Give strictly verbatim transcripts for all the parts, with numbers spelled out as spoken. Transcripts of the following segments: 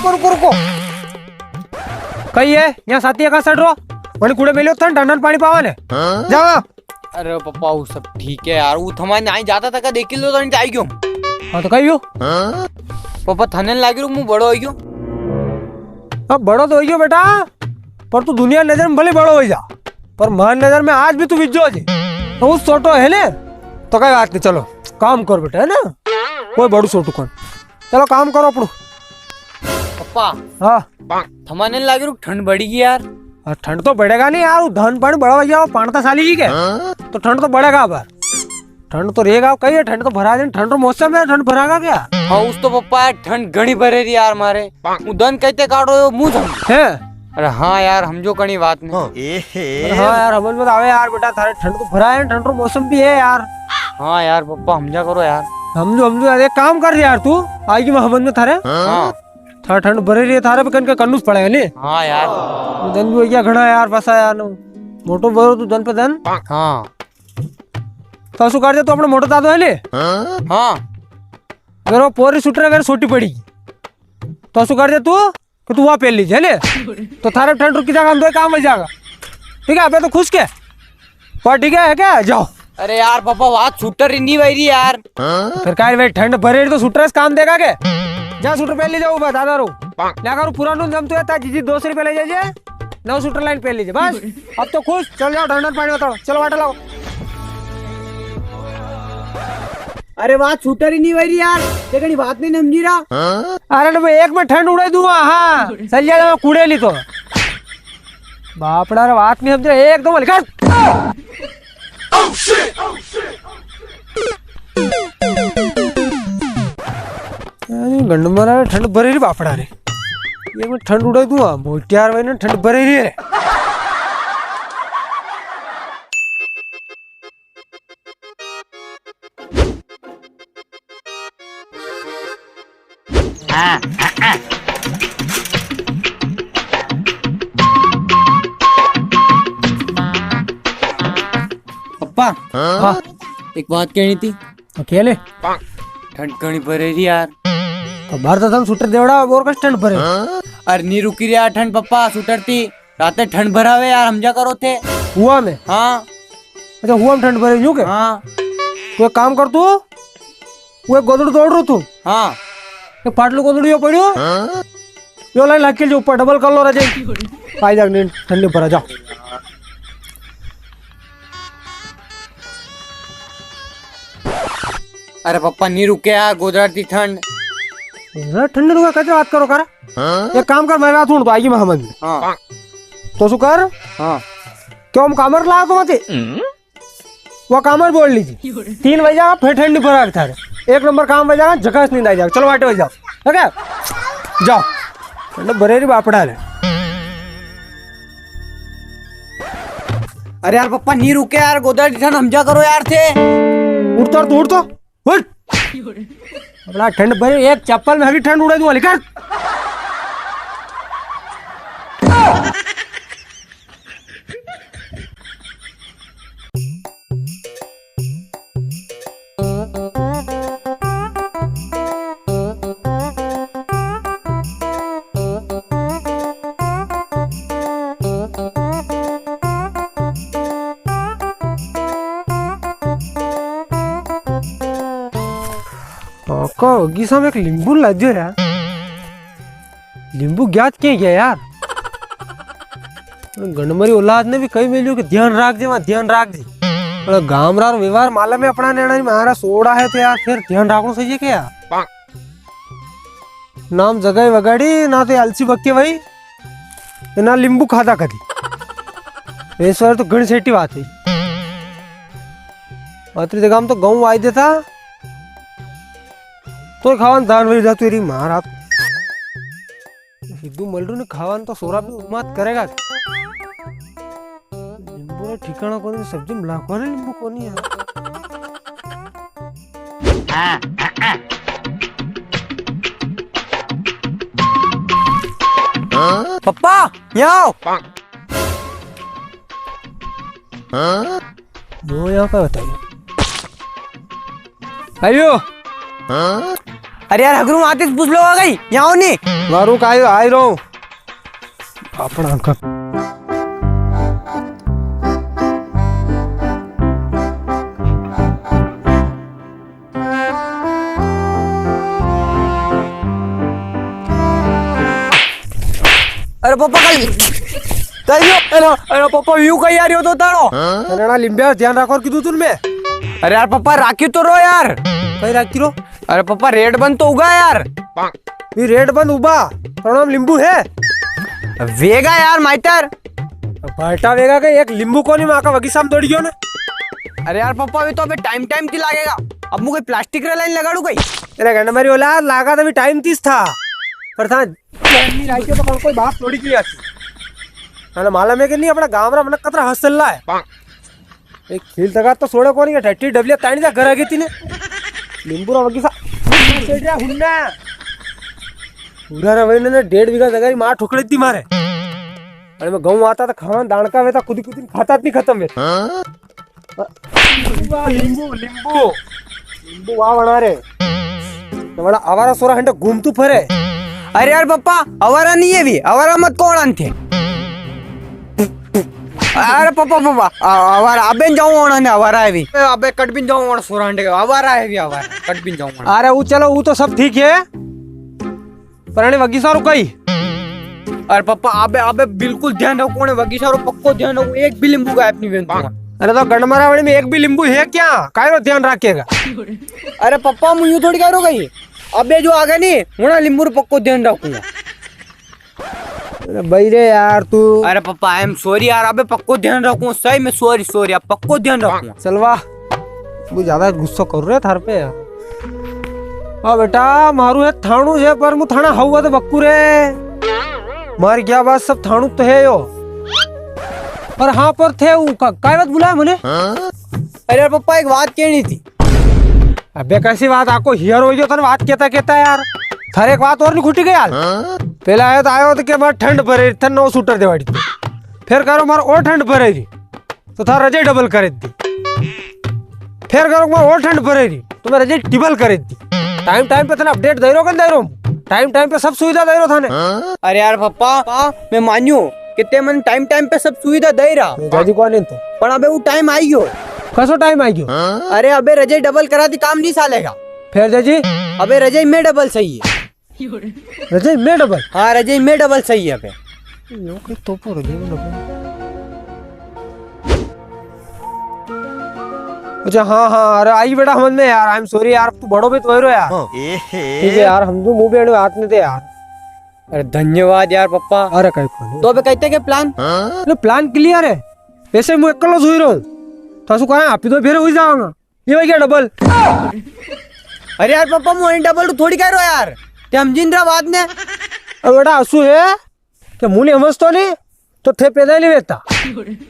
रुको, रुको, रुको। कई है, यहाँ साथी का सड़ रो। वणी कूड़े मेल्यो थन, ठंडन पाणी पावा ने। जावा। अरे पापा, वो सब ठीक है यार, वो थमाने आई जाता था का, देखी लो तो नहीं आई क्यों? हाँ, तो कई हो? पापा, थने लागी रो, मु बड़ो हो गयो। अब बड़ो तो हो गयो बेटा, पर तू दुनिया नजर में भले बड़ो हो जा, पर मान नजर में आज भी तू बिज्जो जी। तो उस छोटो है ने, तो कई बात नहीं, चलो काम कर बेटा, है ना, कोई बड़ू छोटू कौन। चलो काम करो अपणू। पप्पा। हाँ। थमाने लागे रू ठंड बढ़ी गई यार। हाँ, ठंड तो बढ़ेगा नहीं यार, वो धान पाणी बढ़ावा गया, पाणता साली जी के। तो ठंड तो बढ़ेगा अब। ठंड तो रहेगा, कई है, ठंड तो भरा दिन, ठंड रो मौसम है, ठंड भरागा क्या? हाँ, उस तो पप्पा यार, ठंड घणी भरे री यार मारे। वो दन कहते काटो, यो मुंह धम। है? अरे हाँ यार, हमजो कणी बात नहीं। अरे हाँ यार, हमज में तो आवे यार बेटा, थारे ठंड तो भरा है, ठंड रो मौसम भी है यार। हाँ यार पप्पा, हमजा करो यार। हमजो, हमजो यार, एक काम कर यार तू, आई की मैं हमज में थारे। हाँ। थारे ठंड भरे री है, थारे पे कन के कन्नूस पड़ेगा नी। हाँ यार। दन भी हो गया घणा यार, फंसा यार नु। मोटो भरो तू दन पे दन। हाँ। तो असु कर दे, तू अपने मोटो दादो है नी। हाँ। अगर वो पोरी सूटर अगर छोटी पड़ी, तो असु कर दे तू, कि तू वहाँ पहन लीजे, है नी? तो थारे ठंड रुकी जागा, हम दो काम हो जागा। ठीक है, अबे तो खुश के? पर ठीक है, है क्या? जाओ। अरे यार पापा, बात सूटर री नी भाई री यार। फिर काहे भाई, ठंड भरे री तो सूटर से काम देगा के? जा सूटर पहन लीजे, वो बता दारू। ना करू पुरानो जम तो है, ता जीजी दो सौ रुपया ले जाइए, नौ सूटर लाइन पहन लीजे, बस। अब तो खुश, चल जाओ, ठंडन पाणी बताओ, चलो वाटर लाओ। अरे बात सूटर ही नी भाई री यार, ते कणी बात नहीं समझी रहा। अरे ना, मैं एक में ठंड उड़ाई दूंगा, हाँ, चल जा, मैं कूड़े ली तो। बापड़ा रे, बात नहीं समझ रहा, एकदम हल्का। अरे गंडमरा, ठंड भरे री बापड़ा रे, ये मैं ठंड उड़ा दूंगा, मोटियार भाई ने ठंड भरे री है। पप्पा, हाँ? एक बात कहनी थी। तो कह ले। ठंड घणी भरे री यार। तो बाहर तो तम सूटर देवड़ा, और कस ठंड भरे? अरे नी रुकी री यार ठंड पप्पा, सूटर थी। राते ठंड भरावे यार, हमजा करो थे। हुआ में? हाँ। अच्छा, हुआ में ठंड भरे यूं के? हाँ। तो एक काम कर तू, वो एक गोदड़ू तोड़ रू तू। हाँ। एक फाटलू गोदड़ू यो पड़्यो। हाँ। यो लाइन लाग के जो ऊपर डबल कर लो राजे। आई जाग नींद, ठंडी भरा जा। अरे पप्पा, नी रुके यार, गोदड़ा ती ठंड। गोदड़ा ठंड रुके, कैसे बात करो कर? हाँ? एक काम कर, मैं बात सुन, तो आएगी मैं समझ में। हाँ। तो सु कर? हाँ। क्यों हम कामर लाया तो मते? वो कामर बोल लीजिए। तीन बजे जागा, फिर ठंडी भरा थारे। एक नंबर काम बजागा, झकास नींद आई जागा। चलो, वाटे बजाओ। ओके? जाओ। मतलब, बरेरी बापड़ा रे। अरे यार पप्पा, नी रुके यार, गोदड़ा ती ठंड हमजा करो यार थे। उठ तो, तू उठ तो, उठ। अपना ठंड भरे, एक चप्पल में हरी ठंड उड़ा दूंगा, निकल। आका बगीचा में एक लींबू लाद्यो यार, लींबू ग्यात के गया यार? गणमरी औलाद ने भी कई मेल्यो कि ध्यान राख जे, वहाँ ध्यान राख जे। पर गाम रा व्यवहार मालूम है अपना नैना में, मारा सोड़ा है तो यार, फिर ध्यान राखणो सही है क्या यार? नाम जगाई वगाड़ी, ना तो आलसी बक्के भाई, ना लींबू खादा कदी। इस बार तो घणी सेटी बात है। अतरी जगह हम तो गहूं वाई देता, तो खावन धान वही जातु री महाराज। हिदू मलरू ने खावन तो सोरा भी उन्माद करेगा। लींबू रे ठिकाणा कोनी, सब्जी में लाखवा रे लींबू कोनी यार। पप्पा, यहाँ आओ। वो यहाँ का बताइए। आयो। अरे यार, हगरू आतीस पूछ लो, आ गई, यहाँ आओ नी। वारू का आयो, आई रो। अपना का। अरे पापा, कई, कई यो, अरे, अरे पापा, यू कई यार, यो तो तारो। अरे ना, लिंबिया, ध्यान राखो, कीधु तूने मैं। अरे यार पापा, राखी तो रो यार। कई राखी रो? अरे पापा, रेड बंद तो उगा यार। ये रेड बंद उबा, पर नाम लिंबू है। वेगा यार माइतर। भाटा वेगा के एक लिंबू कोनी माका बगीचा में दौड़ गयो ने। अरे यार पापा, अभी तो अबे टाइम टाइम की लागेगा। अब मुझे प्लास्टिक रे लाइन लगाड़ू कई। अरे गंडमारी औलाद, लागा तो अभी टाइम तीस था। पर था टाइम नहीं लाइके तो कोई बात थोड़ी की आती। अरे मालूम है कि नहीं, अपना गांव रा मनक कतरा हसल है। एक खील तका तो सोड़े कोनी, टट्टी डबलिया ताणी जा घर आ गई तीने। नींबू रा वगीसा। सेठ रा हुन्ना। पूरा रे भाई ने डेढ़ बीघा जगह री मार ठोकड़ी दी मारे। अरे मैं गऊं आता तो खावा दाणका वेता, कुदी कुदी खाता तो नहीं खत्म वेता। नींबू, नींबू, नींबू। नींबू वाह बना रे। तो बड़ा आवारा सोरा हंडे घूमतू फरे। अरे यार पप्पा, आवारा नहीं है भी, आवारा मत कोण आन थे। अरे पप्पा, पप्पा, आ-, आवारा, अबे न जाऊं होना ने, आवारा है भी। अबे कट भी न जाऊं होना सोरा हंडे, आवारा है भी, आवारा, कट भी न जाऊं होना। अरे वो चलो, वो तो सब ठीक है। पर अने वगीसा रो कई? अरे पापा, अबे, अबे बिल्कुल ध्यान रखो, ने वगीसा रो पक्को ध्यान रखो, एक भी लींबू गायब नहीं वेन दूंगा। अरे तो गंडमरावणी में एक भी लींबू है क्या? काय रो ध्यान रखेगा? अरे पापा, मुझे थोड़ी कह रो कई। अबे जो आगे नहीं, मुना लींबू रो पक्को ध्यान रखूंगा। अरे भाई रे यार तू। अरे पापा, I am sorry यार, अबे पक्को ध्यान रखूंगा, सही में sorry, sorry, अब पक्को ध्यान रखूंगा। चल वाह। वो ज्यादा गुस्सा कर रहे थार पे यार। हाँ बेटा, मारू है थाणू है, पर मु थाणा हवा तो बक्कू रे। मार गया बात सब थाणू तो है यो। पर हाँ पर थे ऊ का, काय बात बुलाया मने? अरे यार पप्पा, एक बात कहनी थी। अबे कैसी बात, आको हियर हो गयो तने बात कहता कहता यार। थारे एक बात और नहीं खुटी गई यार। पहले आयो तो आयो तो के मार ठंड भरे, थन नौ सूटर देवाड़ी थी। फिर करो मार और ठंड भरे री। तो थार रजाई डबल करे दी। फेर करो, मैं और ठंड पड़े री, तो मैं रजाई टिबल करे दी। टाइम टाइम पे थाने अपडेट दे रो के नी दे रो? टाइम टाइम पे सब सुविधा दे रो थाने। अरे यार पप्पा, पप्पा, मैं मान्यो कि ते मन टाइम टाइम पे सब सुविधा दे रहा। तो जाजी को नहीं तो। पण अबे वो टाइम आई गयो। कसो टाइम आई गयो? अरे अबे रजाई डबल करा दी, काम नहीं सालेगा। फेर जाजी? अबे रजाई में डबल सही है। रजाई में डबल? हाँ, रजाई में डबल सही है बे। यो के तोपो रजाई में डबल। अच्छा, हाँ, हाँ, अरे आई बेटा हमज में यार, I am sorry यार, तू बड़ो भी तो रो यार। हाँ। ठीक है यार, हम तो मुंह पे हाथ नहीं दे यार। अरे धन्यवाद यार पप्पा। अरे कई कोनी। तो अबे कहते के प्लान? अरे प्लान क्लियर है, वैसे मैं एकलो सोई रहा हूँ, तो असु करा आप ही तो फेर हो ही जावांगा। ये हो गया डबल। अरे यार पापा, मोहन डबल तो थोड़ी कह रो यार, ते हम जिंदरा बात ने। अब बेटा असु है कि मुने समझ तो नहीं, तो थे पैदा नहीं वेता।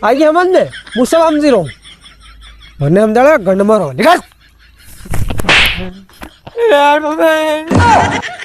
आगे हमज में, मुसब हम जीरो। मने हम दड़ा गंड मारो, निकल। यार पापा।